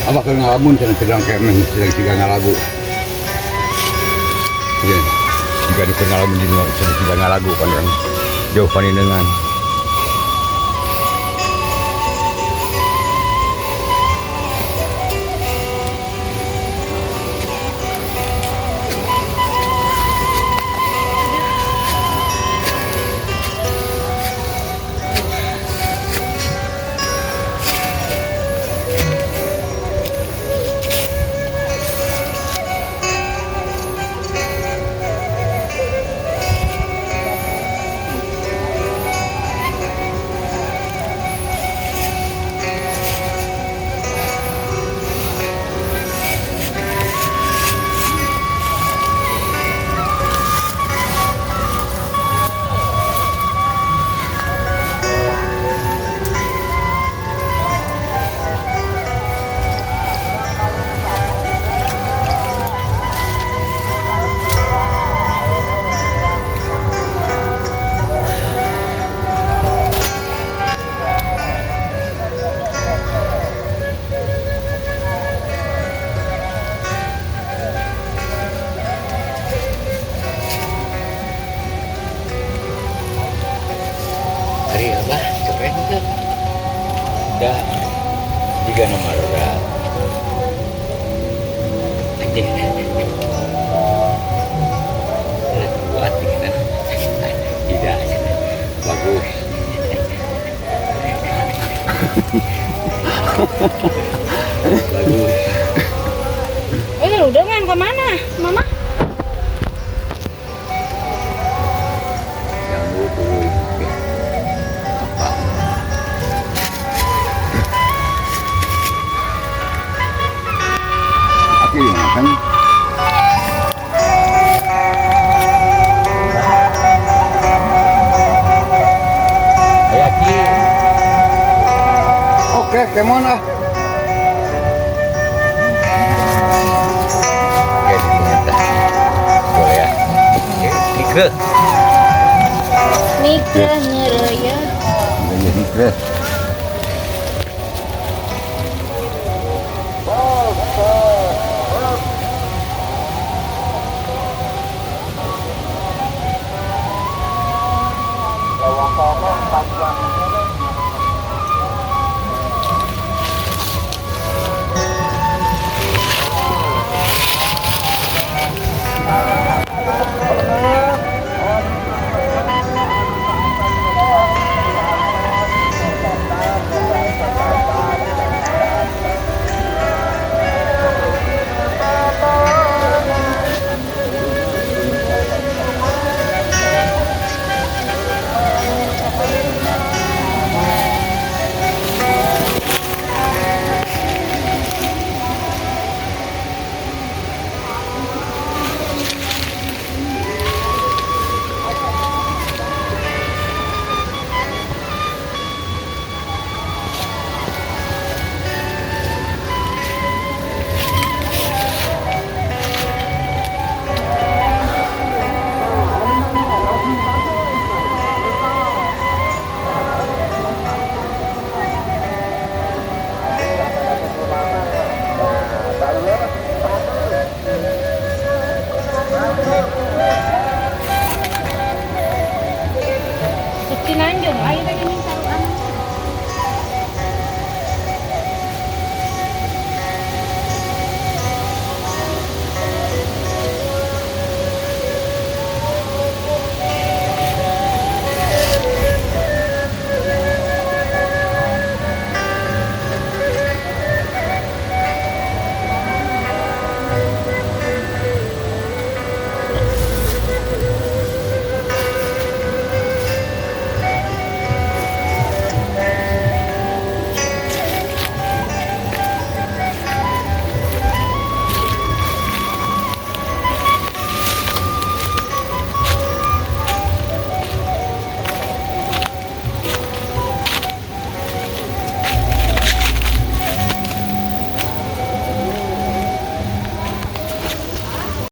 Abah keur ngalamun cenah sedang kemen sedang siga ngalagu. Iya. Jika di keur ngalamun di sedang siga ngalagu kan orang jauh panindengan. Ari abah keren tuh. Dah jiga nama berat. Anjing. Kuat gitu. Tidak. Bagus. Bagus. Eh, udah main kemana? Mama? Jambu tuluy. Apa? Aki makan. Ayo Aki. Oke, kemon ah. Oke, ternyata. Boleh ya. Oke, Nike. Nikah ngeraya. Iya, nikah.